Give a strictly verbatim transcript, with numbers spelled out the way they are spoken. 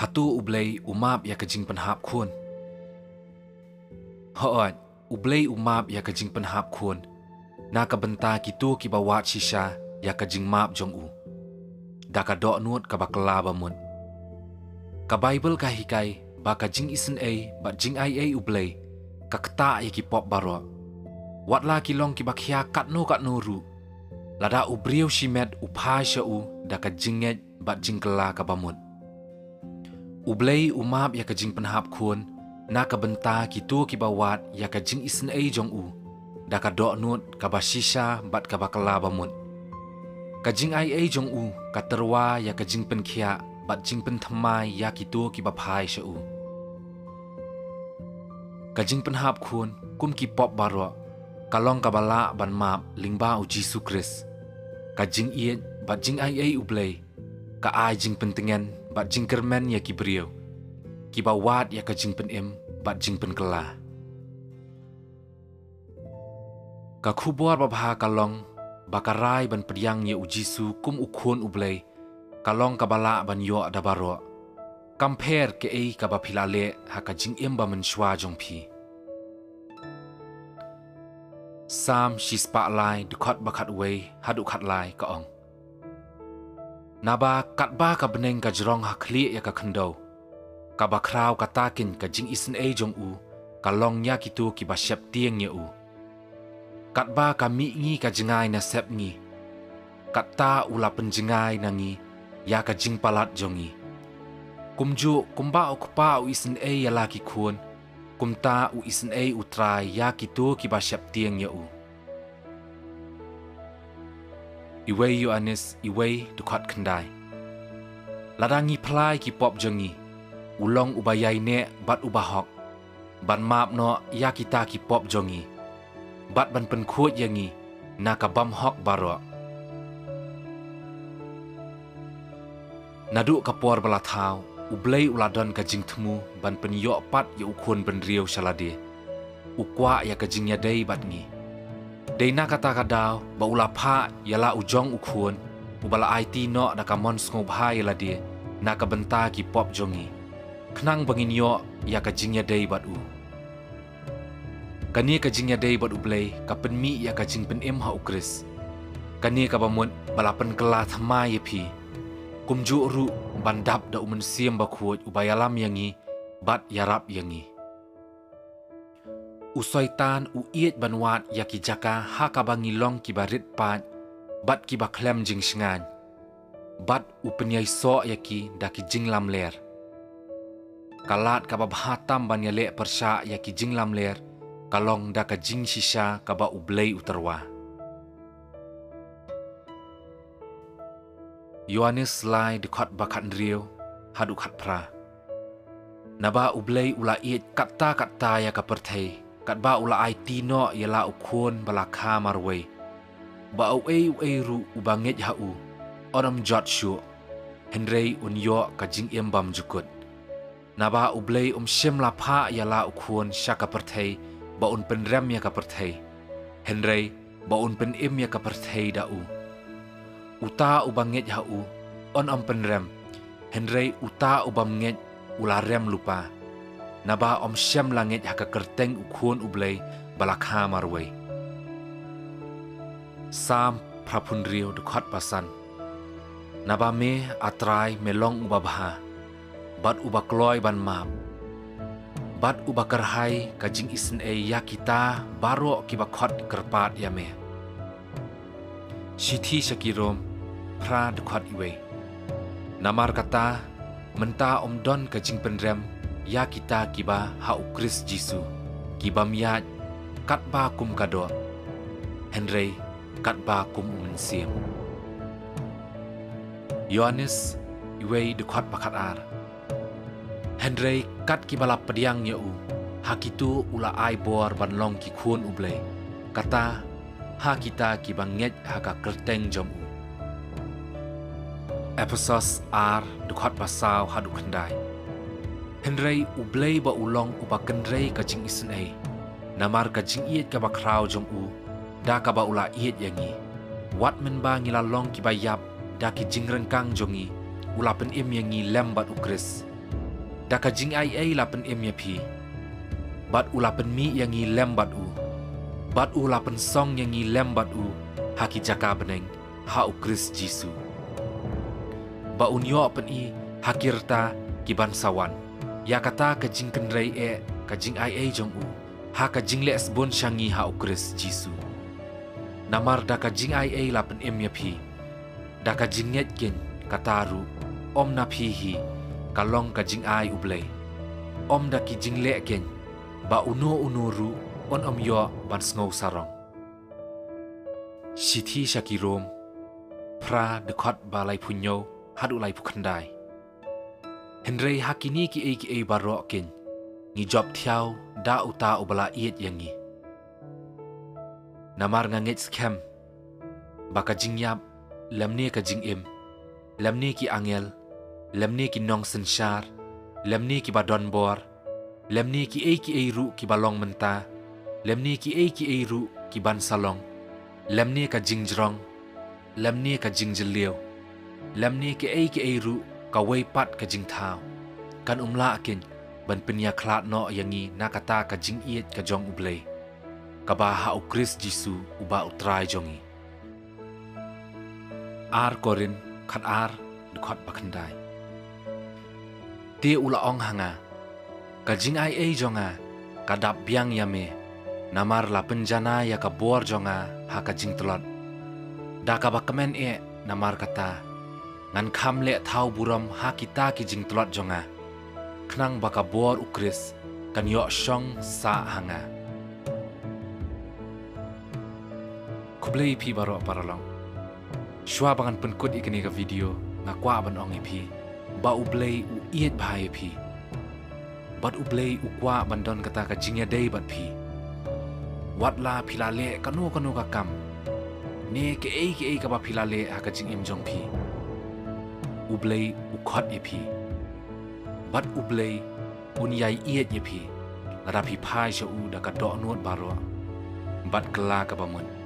Hato U Blei u map ïa ka jingpynhap khun? Hooid, U Blei u map ïa ka jingpynhap khun na ka bynta kito kiba wad shisha ïa ka jingmap jong u da ka dohnud kaba kylla bamut. Ka Baibl ka hikai ba ka jingisynei bad jingaiei U Blei ka ktah ïa ki pop baroh, wat la ki long kiba khia katno katno ruh, lada u briew shimet u phai sha u da ka jingngeit bad jingkylla kaba mut. U Blei u map ïa ka jingpynhap khun na ka bynta kito kiba wad ïa ka jingisynei jong u da ka dohnud kaba shisha bad kaba kylla bamut. Ka jingaiei jong u ka tyrwa ïa ka jingpynkhiah bad jingpynthymmai ïa kito kiba phai sha u. Ka jingpynhap khun, kum ki pop baroh, ka long kaba lah ban map lyngba U Jisu Khrist. Ka jingïeit bad jingaiei U Blei ka ai jingpyntngen bad jingkyrmen ïa ki briew kiba wad ïa ka jingpynim bad jingpynkylla. Ka khubor babha ka long ba ka rai ban pdiang ïa U Jisu kum U Khun U Blei ka long kaba lah ban ïoh da baroh, kam pher kaei kaba phi la leh ha ka jingim ba mynshuwa jong phi. Salm shispah lai, dkhot ba khatwei haduh khatlai ka ong: Naba katba ka bneng ka jrong ha khlieh ïa ka khyndew, kaba khraw kata keiñ ka jingisynei jong u ka long ïa kito kiba sheptieng ïa u. Katba ka mihngi ka jngai na sepngi, katta u la pynjngai na ngi ïa ka jingpalat jong ngi. Kumjuh kumba u kpa u isynei ïa la ki khun, kumta u isynei U Trai ïa kito kiba sheptieng ïa u. Iwei Ïoannis iwei, dkhot khyndai: Lada ngi phla ïa ki pop jong ngi, u long uba ïaineh bad uba hok ban map noh ïa kita ki pop jong ngi bad ban pynkhuid ïa ngi na ka bymhok baroh. Naduh ka por ba la thaw, U Blei u la don ka jingthmu ban pynïoh pat ïa U Khun bynriew sha lade. U kwah ïa ka jingïadei bad ngi. Dei na kata ka daw ba u la phah ïa la u jong U Khun, uba la aiti noh da ka mon sngewbha ïa lade na ka bynta ki pop jong ngi, khnang ba ngin ïoh ïa ka jingïadei bad u. Kane ka jingïadei bad U Blei ka pynmih ïa ka jingpynim ha U Khrist. Kane kaba mut ba la pynkylla thymmai ïa phi, kumjuh ruh ban dap da U Mynsiem Bakhuid uba ïalam ïa ngi bad ïarap ïa ngi. U Soitan u ïeit ban wad ïa ki jaka ha kaba ngi long kiba rit paid bad kiba khlem jingshngaiñ, bad u pynïasoh ïa ki da ki jinglamler. Ka lad kaba bha tam ban ïaleh pyrshah ïa ki jinglamler ka long da ka jingshisha kaba U Blei u tyrwa. Ïoannis lai, dkhot ba khathynriew haduh khatphra: Naba U Blei u la ïeit katta katta ïa ka pyrthei, katba u la aiti noh ïa la U Khun ba la kha marwei, ba uei uei ruh uba ngeit ha u yn ym jot shuh, hynrei un ïoh ka jingim bymjukut. Naba U Blei um shym la phah ïa la U Khun sha ka pyrthei ba un pynrem ïa ka pyrthei, hynrei ba un pynim ïa ka pyrthei da u. Uta uba ngeit ha u yn ym pynrem, hynrei uta u bym ngeit u la rem lypa, naba um shym la ngeit ha ka kyrteng U Khun U Blei ba la kha marwei. Salm phraphunriew, dkhot ba san: Naba me, A Trai, me long uba bha bad uba kloi ban map, bad uba kyrhai ka jingisynei ïa kita baroh kiba khot kyrpad ïa me. Shithi sha ki Rom phra, dkhot iwei: Namar kata, mynta ym don ka jingpynrem ïa kita kiba ha U Khrist Jisu, ki bym ïaid katba kum ka doh, hynrei katba kum U Mynsiem. Ïoannis iwei, dkhot ba khatar: Hynrei kat kiba la pdiang ïa u, ha kito u la ai bor ban long ki khun U Blei, kata ha kita kiba ngeit ha ka kyrteng jong u. Ephesos ar, dkhot ba saw haduh khyndai: Hynrei U Blei ba u long uba kynrei ka jingisynei, namar ka jingïeit kaba khraw jong u, da kaba u la ïeit ïa ngi, wat mynba ngi la long kiba ïap da ki jingryngkang jong ngi, u la pynim ïa ngi lem bad U Khrist. Da ka jingaiei la pynim ïa phi, bad u la pynmih ïa ngi lem bad u, bad u la pynsong ïa ngi lem bad u ha ki jaka bneng ha u Khrist Jisu, ba un ïoh pyni ha ki rta ki ban sa wan ïa kata ka jingkynrei eh ka jingaiei jong u ha ka jingleh sbun sha ngi ha u Khrist Jisu. Namar da ka jingaiei la pynim ïa phi, da ka jingngeit keiñ kata ruh, ym na phi hi, ka long ka jingai U Blei, ym da ki jingleh keiñ, ba uno uno ruh un ym ïoh ban sngew sarong. Shithi sha ki Rom, phra, dkhot ba laiphew hynñiew haduh laiphew khyndai. Hynrei ha kine kiei kiei baroh keiñ ngi jop thiaw da uta uba la ïeit ïa ngi. Namar nga ngeit skhem ba ka jingïap, lymne ka jingim, lymne ki angel, lymne ki nongsynshar, lymne ki ba don bor, lymne kiei kiei ruh ki ba long mynta, lymne kiei kiei ruh ki ban sa long, lymne ka jingjrong, lymne ka jingjylliew, lymne kiei kiei ruh kawei pat ka jingthaw, kan ym lah keiñ ban pynïakhlad noh ïa ngi na kata ka jingïeit ka jong U Blei, kaba ha u Khrist Jisu uba U Trai jong ngi. Ar Korinth khatar, dkhot ba khyndai. Te u la ong ha nga, ka jingaiei jong nga ka dap biang ïa me, namar la pynjanai ïa ka bor jong nga ha ka jingtlot. Da kaba kmen eh, namar kata, ngan kham leh thaw burom ha kita ki jingtlot jong nga, khnang ba ka bor u Khrist kan ïoh shong sah ha nga. Khublei ïa phi baroh paralok. Shuwa ba ngan pynkut ïa kane ka video, nga kwah ban ong ïa phi ba U Blei u ïeit bha ïa phi. Bad U Blei u kwah ban don kata ka jingïadei bad phi. Wat la phi la leh kano kano ka kam, ne kaei kaei kaba phi la leh ha ka jingim jong phi, U Blei u khot ïa phi. Bad U Blei un ïai ïeit ïa phi lada phi phai sha u da ka dohnud baroh bad kylla kaba mut.